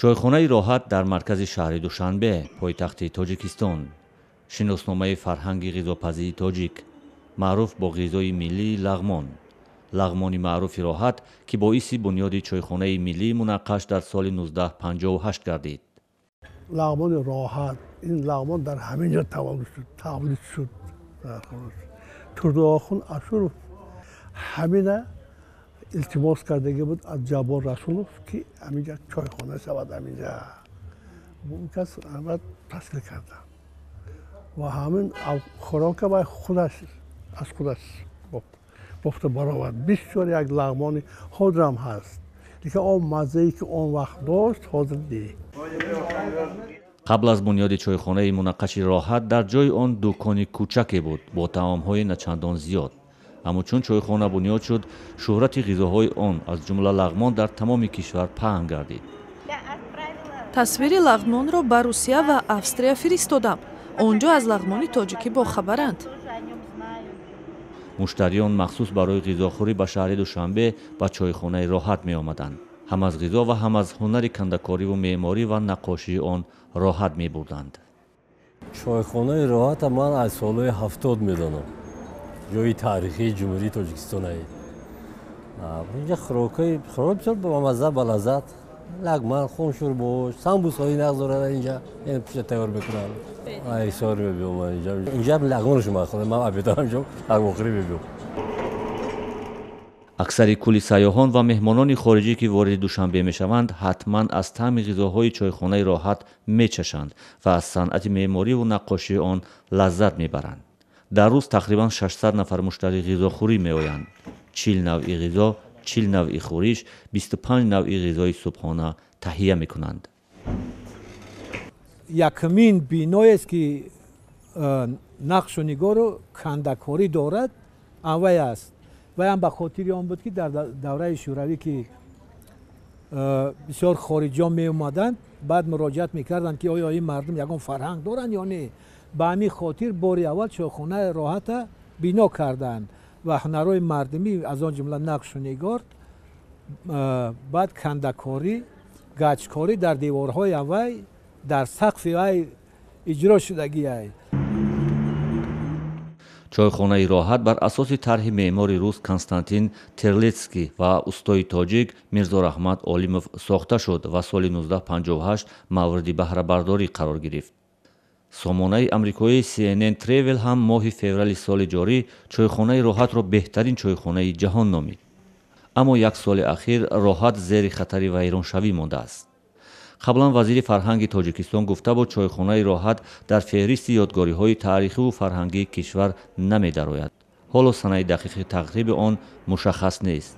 Чойхонаи Роҳат дар маркази шаҳри Душанбе, пойтахти Тоҷикистон. Шиносномаи фарҳанги ғизопазии тоҷик, маъруф бо ғизои миллии лағмон. Лағмони маъруфи Роҳат, ки боиси бунёди чойхонаи миллии мунаққаш дар соли 1958 гардид. Лағмони Роҳат, ин лағмон дар ҳамин ҷо тавлид шуд. Турдуохун Ашуров ҳамина илтимос кардагӣ буд аз Ҷаббор Расулов, ки ҳаминҷа чойхона шавад. Ҳаминҷа он кас ташкил карданд ва ҳамин хӯрока вай худаш аз худаш бофта баровард. Бисёр як лағмони ҳозирам ҳаст, лекин он маззае, ки он вақт дошт, ҳозир не. Қабл аз бунёди чойхонаи мунаққаши Роҳат дар ҷои он дукони кӯчаке буд бо таомҳои начандон зиёд. Аммо чун чойхона бунёд шуд, шӯҳрати ғизоҳои он, аз ҷумла лағмон, дар тамоми кишвар паҳн гардид. Тасвири лағмонро ба Русия ва Австрия фиристодам. Он ҷо аз лағмони тоҷикӣ бохабаранд. Муштариён махсус барои ғизохӯрӣ ба шаҳри Душанбе ба чойхонаи Роҳат меомаданд. Ҳам аз ғизо ва ҳам аз ҳунари кандакориву меъморӣ ва наққошии он роҳат мебурданд. Чойхонаи Роҳата ман аз солҳои 70 медонам. Ҷои таърихии Ҷумҳурии Тоҷикистон. Инҷа хӯрокҳои хӯрок бисёр бамазза, балаззат: лагман, хуншӯрбо, самбусҳои нағз дорад. Инҷа пушта тайёр мекунанд. Ҳисор мебиём ман инҷа. Инҷа лагмонашо махӯрам ман, обедам инҷо, лагмонхӯрӣ мебиём. Аксари кулли сайёҳон ва меҳмонони хориҷӣ, ки вориди Душанбе мешаванд, ҳатман аз таъми ғизоҳои чойхонаи Роҳат мечашанд ва аз санъати меъмориву наққошии он лаззат мебаранд. Дар рӯз тақрибан 600 нафар муштари ғизохӯрӣ меоянд. 40 навъи ғизо, 40 навъи хӯриш, 25 навъи ғизои субҳона таҳия мекунанд. Якумин биноест, ки нақшу нигору кандакорӣ дорад, анвай аст. Вайам ба хотири он буд, ки дар давраи Шӯравӣ, ки бисёр хориҷиён меомаданд, баъд муроҷиат мекарданд, ки оё ин мардум ягон фарҳанг доранд ё не. Ба ҳамин хотир бори аввал чойхонаи Роҳата бино карданд ва ҳунарҳои мардумӣ, аз он ҷумла нақшу нигор, баъд кандакорӣ, гачкорӣ дар деворҳои аввай, дар сақфи вай иҷро шудагиай. Чойхонаи Роҳат бар асоси тарҳи меъмори рус Константин Терлетский ва устои тоҷик Мирзораҳмат Олимов сохта шуд ва соли 1958 мавриди баҳрабардорӣ қарор гирифт. Сомонаи амрикоии CNN Travel ҳам моҳи феврали соли ҷорӣ чойхонаи Роҳатро беҳтарин чойхонаи ҷаҳон номид. Аммо як соли ахир Роҳат зери хатари вайроншавӣ мондааст. Қаблан вазири фарҳанги Тоҷикистон гуфта буд, чойхонаи Роҳат дар феҳристи ёдгориҳои таърихиву фарҳангии кишвар намедарояд. Ҳоло санаи дақиқи тахриби он мушаххас нест.